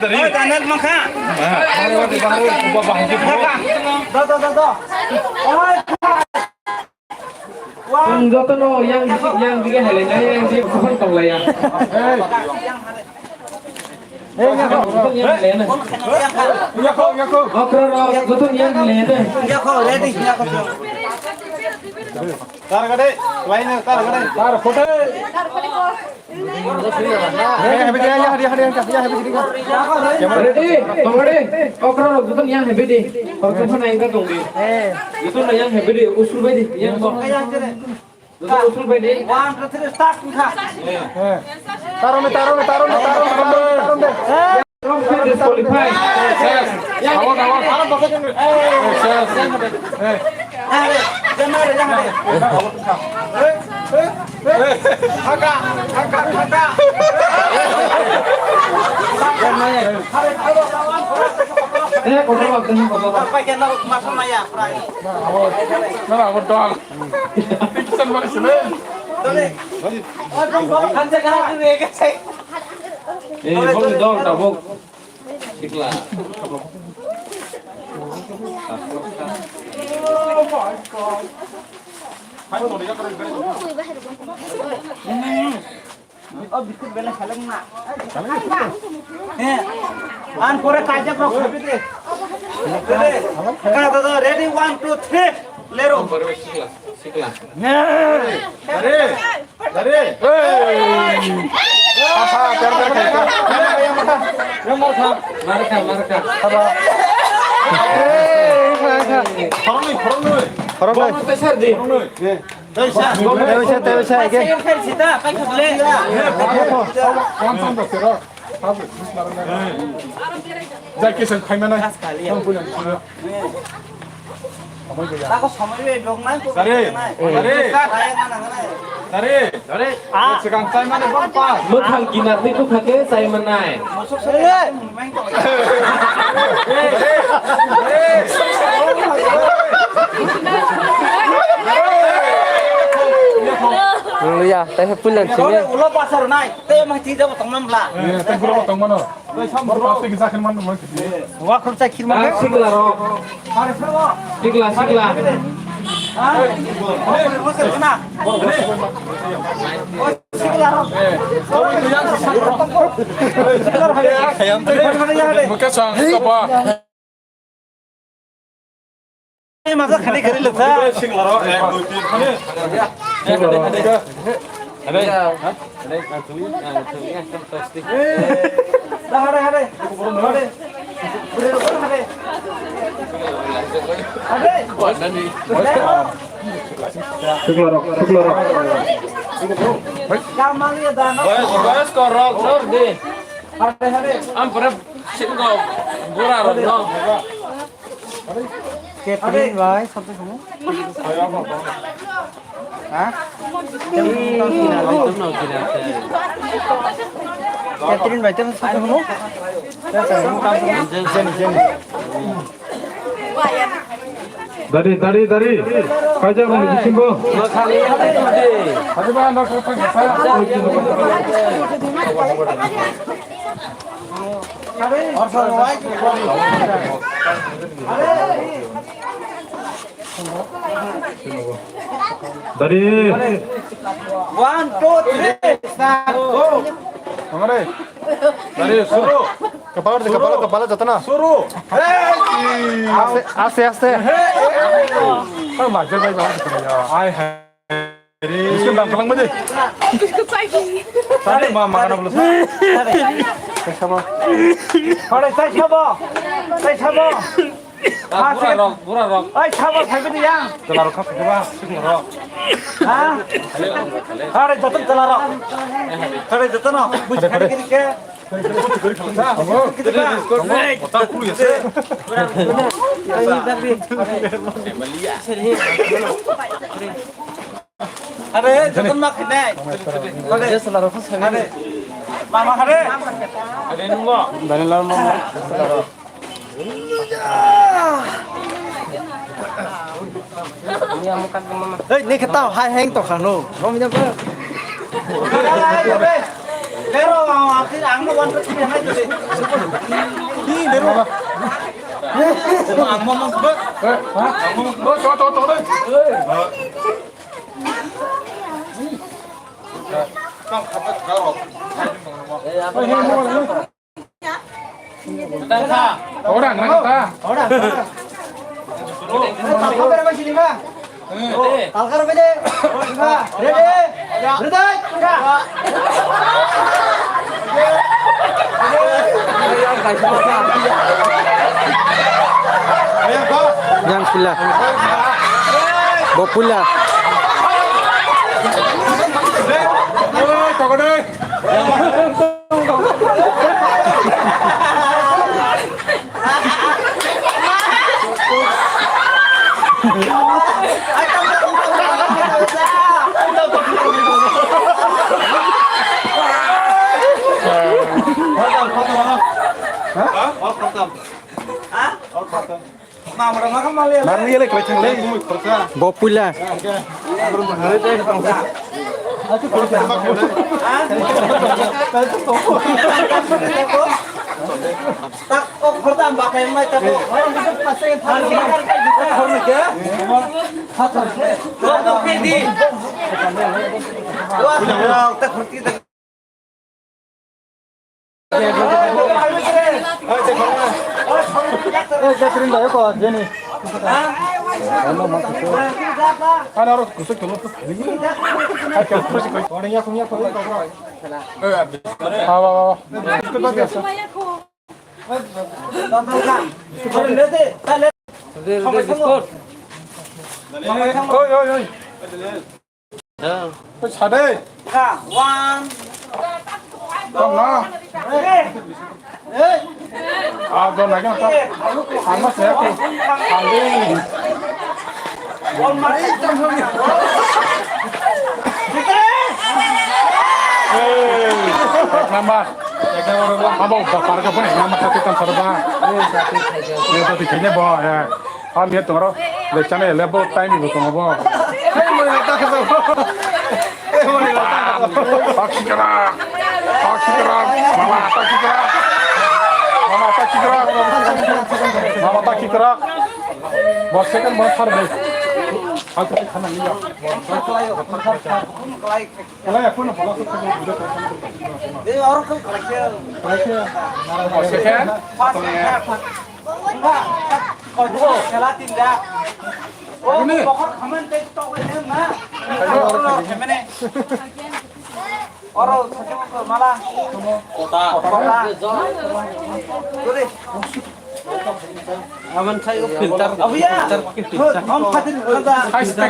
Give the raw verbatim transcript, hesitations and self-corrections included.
Oi, Daniel Mangkha. Do, do, do, do. Oi. Chwng jotono yang, yang dige helainai, yang dige buphang tonglaiya. Jotono yang helainai. Okra rok, jotono yang helainai. Yako, ready, yako. Tar gade, line tar gade. Tar photo. Ready, tong ready. Okra rok jotono yang heavy di. Okra phana engka tong di. Jotono yang heavy di, usul bai di, yang tong. Jotono usul bai di. One, two, three, start, wngkha. Tarong de, tarong de, tarong de, tarong de, tarong de. Disqualify. Yes. Yes. Haka, haka, haka. Eh, kotor, kotor, kotor. Apa kena masuk maya, prai. Nara, kotor. Pikisan mana sih? Eh, bong dong, tabok. Sikla. Oh, biscuit bela khaleng na. He. An pore kaijak rok khabi de. Ready? Ka, da, da, ready, one, two, three. Lero. Sikla. Sikla. Are. Are. Hey. Apa, ter, ter, ter, ter. Yang markha. Markha, markha. Apa? Hey, markha. Khoroknwi, khoroknwi. Khoroknwi. Khoroknwi. Tei sa. Tei sa, tei sa, eke. Jai kisa khaimana. Tamo somoi bai dong nai. Tare. Tare. Tare. Tare. Ah. Sekarang saya mana bang pa. Mukhang kinar ni tu khake saya menai. Nang liya, tei he pulan sini. Ulo pasar nai, tei mah tida botong mam la. Eh, tei ulo botong mano. Bor pasti kita kan mano mano. Wa khur chai khir mano. Sikla ro. Sikla, sikla. Sikla ro. Muka sang, apa? Ei, masa khani khani lukha. Sing laro, ek, dui, tin, khani. Hare, hare. Hare. Hare. Sikla rok, sikla rok. Boyos, boyos ko rok, jor di. Hare, hare. Am pura singo bura rok no. Catherine bai, tamo sabo. Ha? Catherine bai, tamo sabo. Jenny, Jenny. Dari, dari, dari. Kaja mo bisingo. Dari. One, two, three, start, go. Hamarai. Dari, suru. Kepala, kepala, kepala jatana. Suru. Hey. Aste, aste, aste. Hey. Kau belajar baik banget gitu ya. Ai, hai. Biscuit bang, kelang bade. Biscuit paiki. Tadi ma, makan apa lu? Tadi. Tadi sabo. Tadi sabo. Tadi sabo. Ah, bura rok, bura rok. Ai, sabo, sabi dia. Telarok kap, coba, sing rok. Ha? Tadi jatuh telarok. Tadi jatuh no. Bukan kiri ke. Are, joton ma khinai. Are, mama, are. Are, nungo. Daniel mama. Hei, ni khe tao hai heng tong kha no. Rom ya ba. Pero ang, ang, ang mo one, two, three, ang ito, eh. Ang mo, ang mo, ang mo, ang mo, Orang, orang. Orang, orang. Orang, orang. Ready? Ready? Jang pula. Bo pula. Narliya le kwlai thang le. Bo pula. Oi, oi, oi. Sade. One. Tong na. Ah, don lagi apa? Panas ya, tuh. Paling. Hey, nama. Abo, bapak ke pun nama satu kan serba. Ini tadi kayaknya bawa ya. Ham ya tongro, lechana ya lebo time bo tongo bo. Takikra, takikra, mama takikra, mama takikra, mama takikra. Bo second bo third bo. Aku khana liya. Second. Oro, mala. Kota. Kota. Aman saya filter. Abuya. Filter. Hom khatir khaza. Filter.